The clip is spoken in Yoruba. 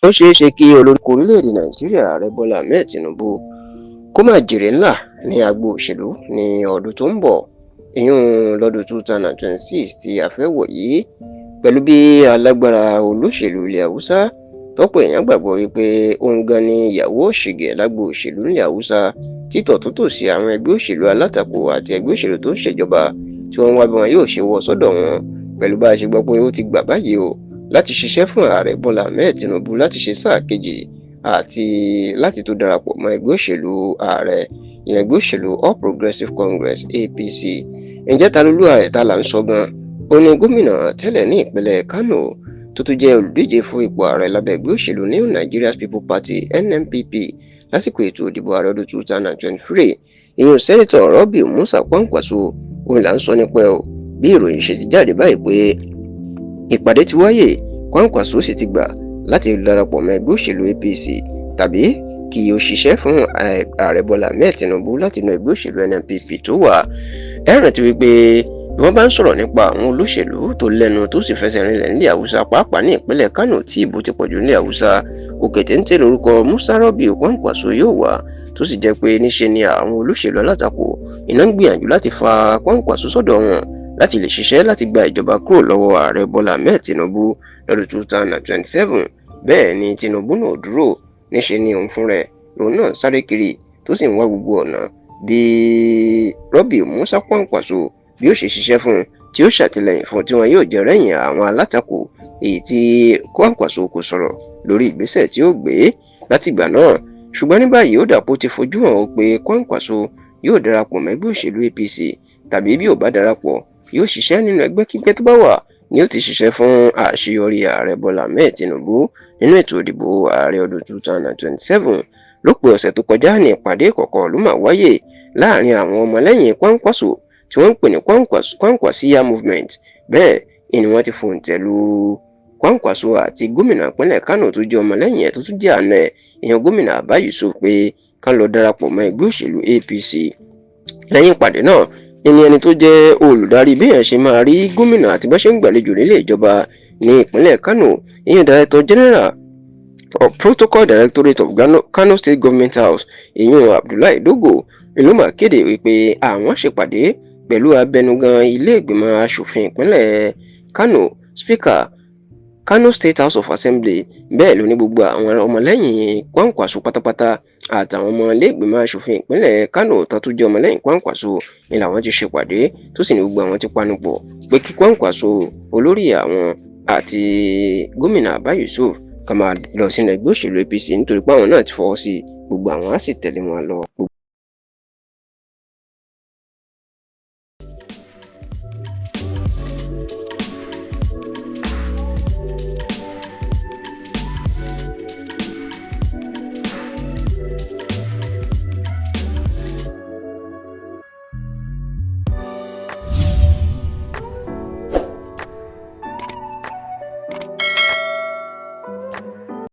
Ó ṣeé ṣe kí olórí orílẹ̀-èdè Nàìjíríà, Ààrẹ Bọ́lá Ahmed Tinubu, kó má jèrè ńlá ní agbo òṣèlú ní ọdún tó ń bọ̀, ìyún lọ́dún 2026 tí a fẹ́ wọ̀ yìí, pẹ̀lú bí alágbára olóṣèlú ilẹ̀ Haúsá tọ́pọ̀ èèyàn gbàgbọ́ wípé òun gan ni ìyàwó ọ̀ṣìngín lágbo òṣèlú nílẹ̀ Haúsá, títọ̀ tó tò sí àwọn ẹgbẹ́ òṣèlú alátakò àti ẹgbẹ́ òṣèlú tó ń ṣèjọba tí wọ́n ń wá bí wọn yóò ṣe wọ́ sọ́dọ̀ wọn, pẹ̀lú bá a ṣe gbọ́ pé ó ti gbà báyìí o láti ṣiṣẹ́ fún Ààrẹ Bọ́lá Ahmed Tinubu láti ṣe sáà kejì àti láti tó darapọ̀ mọ́ ẹgbẹ́ òṣèlú ààrẹ, ìyẹn ẹgbẹ́ òṣèlú All Progressives Congress, APC. Ǹjẹ́ ta lolúwa rẹ̀ ta là ń sọ gan? Ó ní gómìnà tẹ́lẹ̀ ní ìpínlẹ̀ Kano tó tún jẹ́ olùdíje fún ipò ààrẹ lábẹ́ ẹgbẹ́ òṣèlú New Nigeria People Party, NNPP, lásìkò ètò ìdìbò ààrẹ ọdún 2023, ìyẹn Senator Rabiu Musa Kwankwaso, òun là ń sọ nípa ẹ̀ o. Bí ìròyìn ṣe ti jáde báyìí pé ìpàdé ti wáyé, Kwankwaso sì ti gbà láti darapọ̀ mọ́ ẹgbẹ́ òṣèlú APC tàbí kí ó ṣiṣẹ́ fún Ààrẹ Bọ́lá Ahmed Tinubu láti inú ẹgbẹ́ òṣèlú NNPP tó wà. Ẹ rántí wípé bí wọ́n bá ń sọ̀rọ̀ nípa àwọn olóṣèlú tó lẹ́nu tó sì fẹsẹ̀ rinlẹ̀ nílẹ̀ Haúsá, pàápàá ní ìpínlẹ̀ Kánò tí ìbò ti pọ̀jù nílẹ̀ Haúsá, òkè téńté lórúkọ Musa Rabiu Kwankwaso yóò wà, tó sì jẹ́ pé níṣe ni àwọn olóṣèlú alátakò iná ń gbìyànjú láti fa Kwankwaso sọ́dọ̀ wọn láti lè ṣiṣẹ́ láti gba ìjọba kúrò lọ́wọ́ Ààrẹ Bọ́lá Ahmed Tinubu lọ́dún 2027. Bẹ́ẹ̀ ni Tinubu náà dúró, níṣe ni òun fúnra ẹ̀ lòun náà sáré kiri tó sì ń wá gbogbo ọ̀nà bí Rabiu Musa Kwankwaso bí ó ṣe ṣiṣẹ́ fún un, tí ó ṣàtìlẹ́yìn fún, tí wọn yóò jẹ́ rẹ́yìn àwọn alátakò, èyí tí Kwankwaso kò sọ̀rọ̀ lórí ìgbésẹ̀ tí ó gbé látìgbà náà. Ṣùgbọ́n ní báyìí, ó dàpọ̀ ti fojú hàn ó pé Kwankwaso yóò darapọ̀ mẹ́gbẹ́ òṣèlú APC, tàbí bí ò bá darapọ̀, yóò ṣiṣẹ́ nínú ẹgbẹ́kígbẹ́ tó bá wà ni ó ti ṣiṣẹ́ fún àṣeyọrí Ààrẹ Bọ́lá Ahmed Tinubu nínú ètò ìdìbò ààrẹ ọdún 2027. Lópin ọ̀sẹ̀ tó kọjá ní ìpàdé ìkọ̀kọ̀ ló máa wáyé láàrin àwọn ọmọlẹ́yìn Kwankwaso tí wọ́n ń pè ní Kwankwasiyya Movement. Bẹ́ẹ̀ ni wọ́n ti fòǹtẹ̀ lu Kwankwaso àti gómìnà ìpínlẹ̀ Kánò tó jẹ́ ọmọlẹ́yìn ẹ̀ tó tún jẹ́ àna ẹ̀, ìyẹn Gómìnà Abba Yusuf, pé kán lọ darapọ̀ mọ́ ẹgbẹ́ òṣèlú APC. Lẹ́yìn ìpàdé náà ẹni ẹni tó jẹ́ olùdarí béèyàn ṣe máa rí gómìnà àti bá ṣe ń gbàlejò nílé ìjọba ní ìpínlẹ̀ Kánò, ìyẹn Director General of Protocol, Directorate of Kano State Government House, ìyẹn Abdullahi Dogo, ló máa kéde wípé àwọn ṣèpàdé pẹ̀lú abẹnugan ilé ìgbìmọ̀ asòfin ìpínlẹ̀ Kano, Speaker, Kano State House of Assembly. Bẹ́ẹ̀ ló ní gbogbo àwọn ọmọlẹ́yìn Kwankwaso pátápátá àtàwọn ọmọ ilé ìgbìmọ̀ asòfin ìpínlẹ̀ Kano tó tún jẹ́ ọmọlẹ́yìn Kwankwaso ni làwọn ti ṣèpàdé, tó sì ní gbogbo àwọn ti panupọ̀ pé kí Kwankwaso, olórí àwọn, àti Gómìnà Abba Yusuf ká máa lọ sínú ẹgbẹ́ òṣèlú APC, nítorí pé àwọn náà ti fọwọ́ sí, gbogbo àwọn á sì tẹ̀lé wọn lọ.